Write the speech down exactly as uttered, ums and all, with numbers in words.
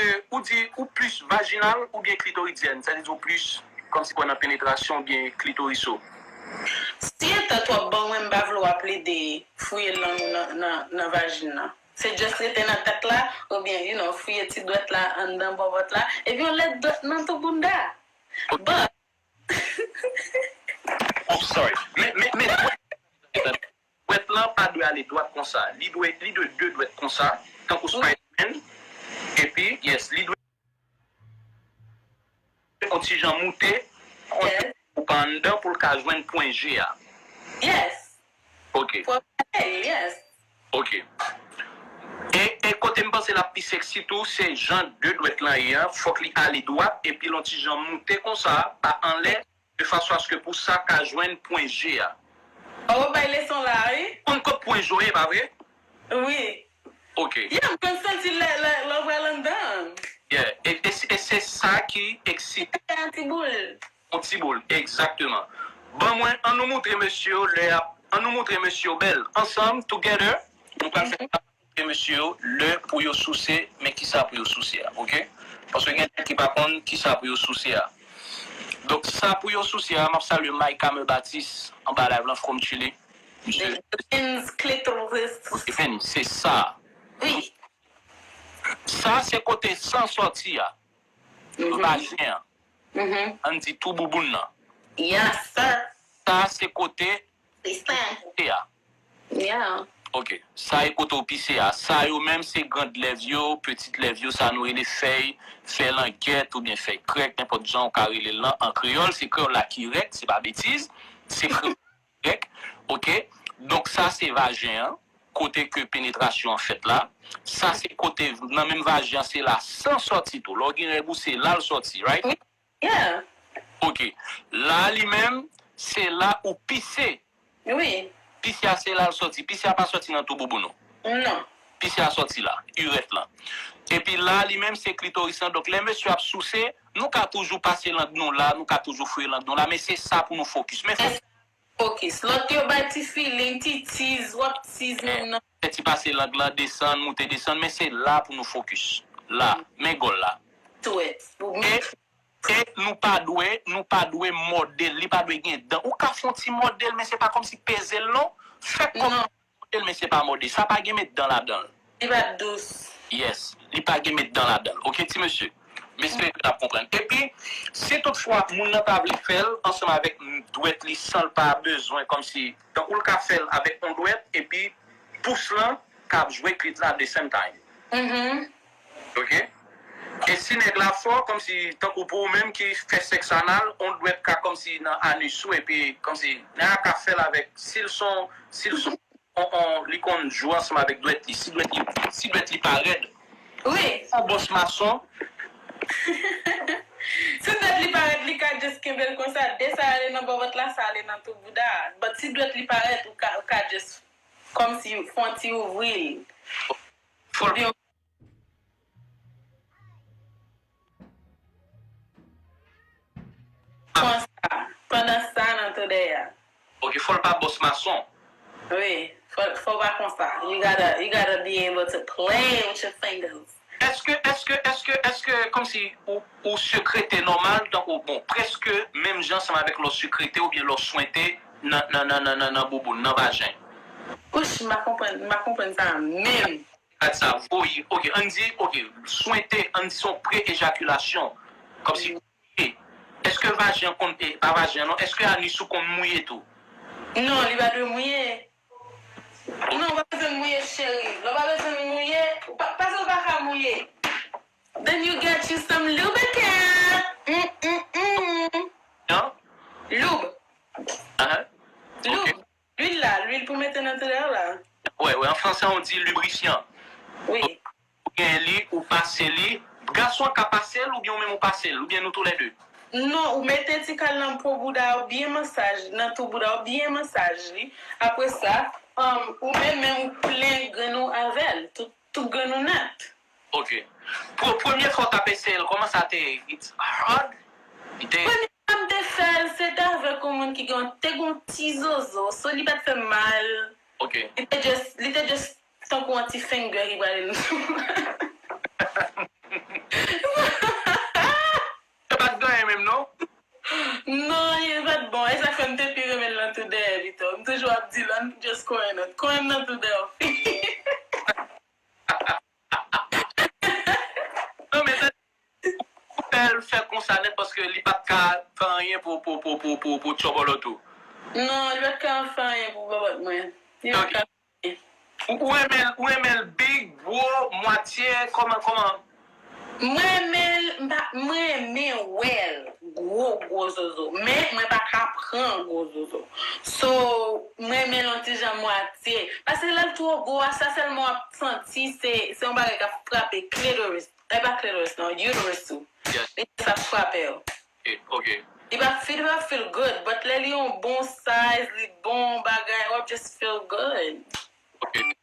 ke ou di ou plis vajinal oubyen klitoridyèn, sa vle di ou plis kòmsi kwè nan penetrasyon oubyen klitoriso? Si e tèt w ap ban mwen, m pa vle w ap plede fouye lang ou nan, nan, nan vajin nan. Se just rete nan tèt la, oubyen, you know, fouye ti dwèt la anndan bòbòt la, epi yon lòt dwèt nan tou bounda. But, Oh, sorry. Men, men, men, dwèt lan pa dwe ale dwat konsa. Li dwe, li dwe de dwèt konsa, tankou Spiderman. Epi, yes, li dwe yon ti jan moute, yon ti ou pa anndan pou l ka jwenn pwen G a. Yes. Ok. Pou pale, yes. Ok. E, e kote m panse l ap pi sexy tou, se jan de dwèt lan ye a, fòk li ale dwat, epi l yon ti jan moute konsa, pa anlè, de fason aske pou sa ka jwenn pwen G a. Ou bay leson la, wi. Konn kot pwen G yo ye, pa vre? Wi. Ok. Yeah, m konn santi lè, lè, lè w pral anndan. Yeah. E, e, e se sa ki eksite. Fè yon ti boul. Yon ti boul, egzakteman. Ban mwen, an nou moutre mesye yo lè y ap, an nou moutre mesye yo bèl. Ansanm, together, nou pral fè sa pou moutre mesye yo lè pou yo souse, men kisa pou yo souse a, ok? Paske gen nèg ki pa konn kisa pou yo souse a. Donk, sa pou yo souse a, m ap salye Mike Camer Baptiste, anba live lan, from Chili. Misye, Evans Clitoris. Evans, se sa. Wi. Sa se kote san sòti a. Vajen an. Mhm. Ann di tou bouboun nan. Yes, sir. Sa se kote Listen. te a. Yeah. Ok. Sa e kote w pise a. Sa yo menm se grand lèv yo, petit lèv yo, sa nou rele fèy, fèy langèt oubyen fèy krèk, nenpòt jan w ka rele l lan. An kreyòl, se kreyòl la ki rèk, se pa betiz. Se kreyòl grèk, ok? Donk sa se vajen an, kote ke penetrasyon an fèt la. Sa se kote, nan menm vajen an, se la san sòti tou. Lè w gen règ ou, se la l sòti, right? Yeah. Ok. La li menm, se la ou pise. Wi. Pise a se la l sòti. Pise a pa sòti nan tou bouboun ou. Non. Pise a sòti la, irèt lan. Epi la li menm se klitoris lan. Donk lè mesye ap souse, nou ka toujou pase lang nou la, nou ka toujou fouye lang nou la, men se sa pou nou fokis. Men fok Fokis. Lòt yo bay ti feeling, ti tiz, w ap tiz moun nan. Fè ti pase lang lan, desann, moute, desann, men se la pou nou fokis. La, men gòl la. Twèt. Pou E, e nou pa dwe, nou pa dwe mòde l, li pa dwe gen dan. Ou ka fè yon ti mòde l, men se pa kòmsi peze l non. Fè kòm mòde l, men se pa mòde. Sa pa gen met dan ladan l. Li pa dous. Yes, li pa gen met dan ladan l. Ok, ti mesye? M espere ke n ap konprann. Epi, si toutfwa moun nan ta vle fè l ansanm avèk dwèt li san l pa bezwen kòmsi, tankou l ka fè l avèk yon dwèt, epi pous lan ka ap jwe klit la the same time. Mhm. Ok? E si nèg la fò, kòmsi, tankou pou ou menm ki fè sèks anal, yon dwèt ka kòmsi nan anis ou, epi kòmsi nèg la ka fè l avèk, si l son, si l son, on, on, li konn jwe ansanm avèk dwèt li. Si dwèt li, si dwèt li pa rèd, Wi. Yon bòs mason. Si dwèt li pa rèd, li ka just kenbe l konsa. De sa ale nan bò vant la, sa ale nan tou bouda. But si dwèt li pa rèd, ou ka, ou ka just kòmsi fè yon ti ouvri l. Fò l Konsa, pandan sa nan tou dèyè. Ok, fò l pa bòs mason. Wi, fò, fò w pa konsa. You gotta, you gotta be able to play with your fingers. Èske, èske, èske, èske, kòmsi ou, ou sekrete nòmal, tankou, bon, prèske menm jan ansanm avèk lè w sekrete oubyen lè w swente nan, nan, nan, nan, nan, nan bouboun, nan vajen? Ouch, m pa konprann, m pa konprann sa menm. Gad sa, voye, ok, ann di, ok, swente, ann di se yon pre-ejakilasyon. Kòmsi, e, èske vajen an konn, e, pa vajen an non, èske anis ou konn mouye tou? Non, li pa dwe mouye. Non, ou pa bezwen mouye, cheri. Lè w pa bezwen mouye, ou pa, paske w pa ka mouye. Then you get you some lubricant. Mm, mm, mm. Non? Lub. Ahan. Lub. Ok. Lwil la, lwil pou mete nan tèlè la. Wè, wè, an fransè, on di lubrifiant. Wi. Ou gen li, ou pase li. Gason an ka pase l, oubyen ou menm ou pase l, oubyen nou toulède? Non, ou mete ti kal nan po bouda w byen masaj, nan tou bouda w byen masaj li. Apre sa, um, ou menm menm ou plen grenn ou avè l, tout, tout grenn ou nèt. Ok. Pou premye fwa w t ap eseye l, kòman sa te ye? It's hard? Li te Premye fwa m te fè l, se te avèk yon moun ki gen, te gen yon ti zozo, so li pa t fè m mal. Ok. Li te just, li te just tankou yon ti finger ki prale nan. Just konnen nan. Konnen nan tou Delphi. Non, men sa, ou fè l fè konsa nèt paske li pa t ka fè anyen pou, pou, pou, pou, pou, pou tchòbòlòt ou. Non, li pa t ka fè anyen pou bòbòt mwen. Li pa t ka. Ou renmen, ou renmen l big, gwo, mwatye, kòman, kòman? Mwen renmen l, m pa, mwen renmen wè l gwo, gwo zozo. Men, mwen pa ka pran gwo zozo. So, mwen renmen l yon ti jan mwatye. Paske lè l twò gwo a, sa sèlman w ap santi, se, se yon bagay k ap frape clitoris. E pa clitoris, non, uterus tou. Yes. Li sa ap frape yo. Ok, ok. Li pa feel, li pa feel good, but lè li yon bon size, li bon bagay, w ap just feel good. Ok.